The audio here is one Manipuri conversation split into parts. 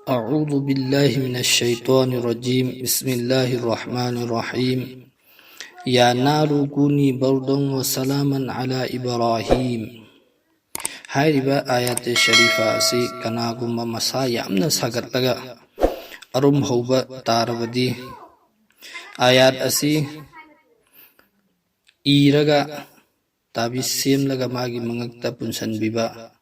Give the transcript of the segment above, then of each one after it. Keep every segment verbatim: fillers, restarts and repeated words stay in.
أعوذ بالله من الشيطان الرجيم. بسم الله الرحمن الرحيم. يا نار كوني بردا وسلاما على إبراهيم. ꯍꯥꯏꯔꯤꯕ ꯑꯥꯌꯥꯠ ꯁꯔꯤꯐꯥ ꯑꯁꯤ ꯀꯅꯥꯒꯨꯝꯕ ꯃꯁꯥ ꯌꯥꯝꯅ ꯁꯥꯒꯠꯂꯒ ꯑꯔꯨꯝ ꯍꯧꯕ ꯇꯥꯔꯕꯗꯤ, ꯑꯥꯌꯥꯠ ꯑꯁꯤ ꯏꯔꯒ ꯇꯥꯕꯤꯁ ꯁꯦꯝꯂꯒ ꯃꯥꯒꯤ ꯃꯉꯛꯇ ꯄꯨꯟꯁꯤꯟꯕꯤꯕ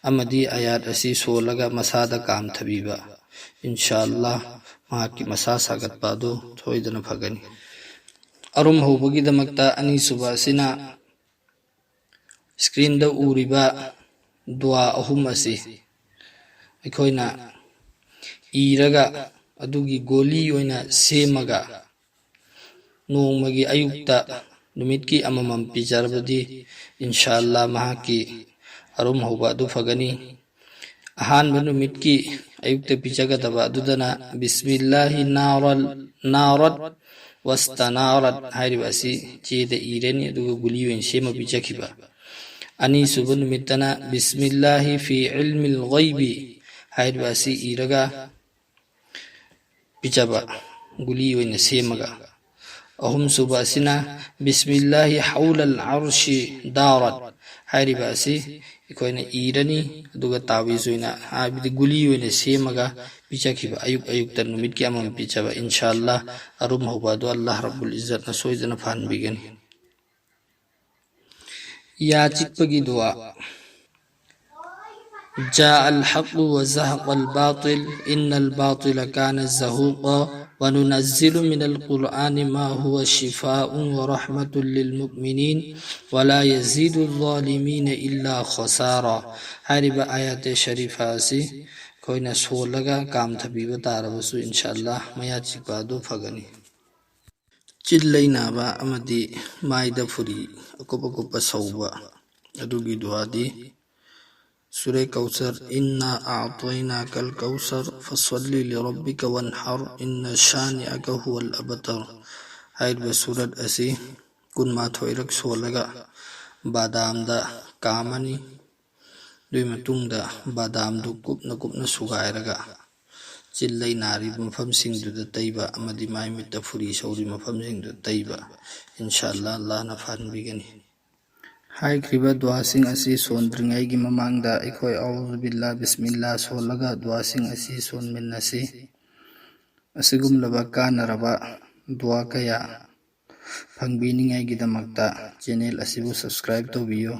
ꯑꯃꯗꯤ ꯑꯥꯌꯥꯠ ꯑꯁꯤ ꯁꯣꯜꯂꯒ ꯃꯁꯥꯗ ꯀꯥꯝꯊꯕꯤꯕ, ꯏꯟꯁꯥ ꯑꯜꯂꯥꯍ ꯃꯍꯥꯛꯀꯤ ꯃꯁꯥ ꯁꯥꯒꯠꯄ ꯑꯗꯨ ꯁꯣꯏꯗꯅ ꯐꯒꯅꯤ꯫ ꯑꯔꯨꯝ ꯍꯧꯕꯒꯤꯗꯃꯛꯇ ꯑꯅꯤꯁꯨꯕ ꯑꯁꯤꯅ ꯏꯁꯀ꯭ꯔꯤꯟꯗ ꯎꯔꯤꯕ ꯗꯨꯋꯥ ꯑꯍꯨꯝ ꯑꯁꯤ ꯑꯩꯈꯣꯏꯅ ꯏꯔꯒ ꯑꯗꯨꯒꯤ ꯒꯣꯂꯤ ꯑꯣꯏꯅ ꯁꯦꯝꯃꯒ ꯅꯣꯡꯃꯒꯤ ꯑꯌꯨꯛꯇ ꯅꯨꯃꯤꯠꯀꯤ ꯑꯃꯃꯝ ꯄꯤꯖꯔꯕꯗꯤ ꯏꯟꯁꯥ ꯑꯜꯂꯥꯍ ꯃꯍꯥꯛꯀꯤ ꯑꯔꯨꯝ ꯍꯧꯕ ꯑꯗꯨ ꯐꯒꯅꯤ꯫ ꯑꯍꯥꯟꯕ ꯅꯨꯃꯤꯠꯀꯤ ꯑꯌꯨꯛꯇ ꯄꯤꯖꯒꯗꯕ ꯑꯗꯨꯗꯅ ꯕꯤꯁꯃꯤꯜꯂꯥꯍꯤ ꯅꯥꯔꯜ ꯅꯥꯔꯠ ꯋꯥꯁꯇꯅꯥꯔꯠ ꯍꯥꯏꯔꯤꯕ ꯑꯁꯤ ꯆꯦꯗ ꯏꯔꯅꯤ, ꯑꯗꯨꯒ ꯒꯨꯂꯤ ꯑꯣꯏꯅ ꯁꯦꯝꯃ ꯄꯤꯖꯈꯤꯕ꯫ ꯑꯅꯤꯁꯨꯕ ꯅꯨꯃꯤꯠꯇꯅ ꯕꯤꯁꯃꯤꯜꯂꯥꯍꯤ ꯐꯤ ꯏꯜꯃꯤꯜ ꯒꯩꯕꯤ ꯍꯥꯏꯔꯤꯕ ꯑꯁꯤ ꯏꯔꯒ ꯄꯤꯖꯕ, ꯒꯨꯂꯤ ꯑꯣꯏꯅ ꯁꯦꯝꯃꯒ꯫ ꯑꯍꯨꯝꯁꯨꯕ ꯑꯁꯤꯅ ꯕꯤꯁꯃꯤꯜꯂꯥꯍꯤ ꯍꯧꯂꯜ ꯑꯔꯁꯤ ꯗꯥꯔꯠ ꯍꯥꯏꯔꯤꯕ ꯑꯁꯤ ꯑꯩꯈꯣꯏꯅ ꯏꯔꯅꯤ, ꯑꯗꯨꯒ ꯇꯥꯋꯤꯖ ꯑꯣꯏꯅ, ꯍꯥꯏꯕꯗꯤ ꯒꯨꯂꯤ ꯑꯣꯏꯅ ꯁꯦꯝꯃꯒ ꯄꯤꯖꯈꯤꯕ, ꯑꯌꯨꯛ ꯑꯌꯨꯛꯇ ꯅꯨꯃꯤꯠꯀꯤ ꯑꯃꯃꯝ ꯄꯤꯖꯕ꯫ ꯏꯟꯁꯥ ꯑꯜꯂꯥꯍ ꯑꯔꯨꯝ ꯍꯧꯕ ꯑꯗꯨ ꯑꯜꯂꯥꯍ ꯔꯕꯨꯜ ꯏꯖꯠꯅ ꯁꯣꯏꯗꯅ ꯐꯍꯟꯕꯤꯒꯅꯤ꯫ ꯌꯥ ꯆꯤꯛꯄꯒꯤ ꯗꯨꯋꯥ꯫ جاء الحق وزهق الباطل إن الباطل كان زهوقا وننزل من القرآن ما هو شفاء ورحمة للمؤمنين ولا يزيد الظالمين إلا خسارا ꯍꯥꯏꯔꯤꯕ ꯑꯥꯌꯥꯠ ꯁꯔꯤꯐꯥ ꯑꯁꯤ ꯑꯩꯈꯣꯏꯅ ꯁꯣꯜꯂꯒ ꯀꯥꯝꯊꯕꯤꯕ ꯇꯥꯔꯕꯁꯨ ꯏꯟꯁꯥ ꯑꯜꯂꯥꯍ ꯃꯌꯥ ꯆꯤꯛꯄ ꯑꯗꯨ ꯐꯒꯅꯤ꯫ ꯆꯤꯜ ꯂꯩ ꯅꯥꯕ ꯑꯃꯗꯤ ꯃꯥꯏꯗ ꯐꯨꯔꯤ ꯑꯀꯨꯞ ꯑꯀꯨꯞꯄ ꯁꯧꯕ ꯑꯗꯨꯒꯤ ꯗꯨꯋꯥꯗꯤ ꯁꯨꯔꯦ ꯀꯧꯁꯔ, "إنا أعطيناك الكوثر فصل لربك وانحر إن شانئك هو الأبتر" ꯍꯥꯏꯔꯤꯕ ꯁꯨꯔꯠ ꯑꯁꯤ ꯀꯨꯟꯃꯥꯊꯣꯏꯔꯛ ꯁꯣꯜꯂꯒ ꯕꯥꯗꯥꯝꯗ ꯀꯥꯝꯃꯅꯤ꯫ ꯑꯗꯨꯒꯤ ꯃꯇꯨꯡꯗ ꯕꯥꯗꯥꯝꯗꯨ ꯀꯨꯞꯅ ꯀꯨꯞꯅ ꯁꯨꯒꯥꯏꯔꯒ ꯆꯤꯜ ꯂꯩ ꯅꯥꯔꯤꯕ ꯃꯐꯝꯁꯤꯡꯗꯨꯗ ꯇꯩꯕ ꯑꯃꯗꯤ ꯃꯥꯏ ꯃꯤꯠꯇ ꯐꯨꯔꯤ ꯁꯧꯔꯤ ꯃꯐꯝꯁꯤꯡꯗꯨꯗ ꯇꯩꯕ꯫ ꯏꯟꯁꯥ ꯑꯜꯂꯥꯍ, ꯑꯜꯂꯥꯍꯅ ꯐꯍꯟꯕꯤꯒꯅꯤ꯫ ꯍꯥꯏꯈ꯭ꯔꯤꯕ ꯗꯨꯋꯥꯁꯤꯡ ꯑꯁꯤ ꯁꯣꯟꯗ꯭ꯔꯤꯉꯩꯒꯤ ꯃꯃꯥꯡꯗ ꯑꯩꯈꯣꯏ ꯑꯎꯖꯨ ꯕꯤꯜꯂꯥ, ꯕꯤꯁꯃꯤꯜꯂꯥ ꯁꯣꯜꯂꯒ ꯗꯨꯋꯥꯁꯤꯡ ꯑꯁꯤ ꯁꯣꯟꯃꯤꯟꯅꯁꯤ꯫ ꯑꯁꯤꯒꯨꯝꯂꯕ ꯀꯥꯟꯅꯔꯕ ꯗꯨꯋꯥ ꯀꯌꯥ ꯐꯪꯕꯤꯅꯤꯡꯉꯥꯏꯒꯤꯗꯃꯛꯇ ꯆꯦꯅꯦꯜ ꯑꯁꯤꯕꯨ subscribe ꯇꯧꯕꯤꯌꯨ꯫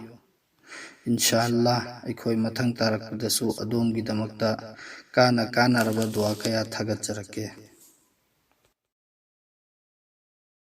ꯏꯟꯁꯥ ꯑꯜꯂꯥꯍ, ꯑꯩꯈꯣꯏ ꯃꯊꯪ ꯇꯥꯔꯛꯄꯗꯁꯨ ꯑꯗꯣꯝꯒꯤꯗꯃꯛꯇ ꯀꯥꯟꯅ ꯀꯥꯟꯅꯔꯕ ꯗꯨꯋꯥ ꯀꯌꯥ ꯊꯥꯒꯠꯆꯔꯛꯀꯦ꯫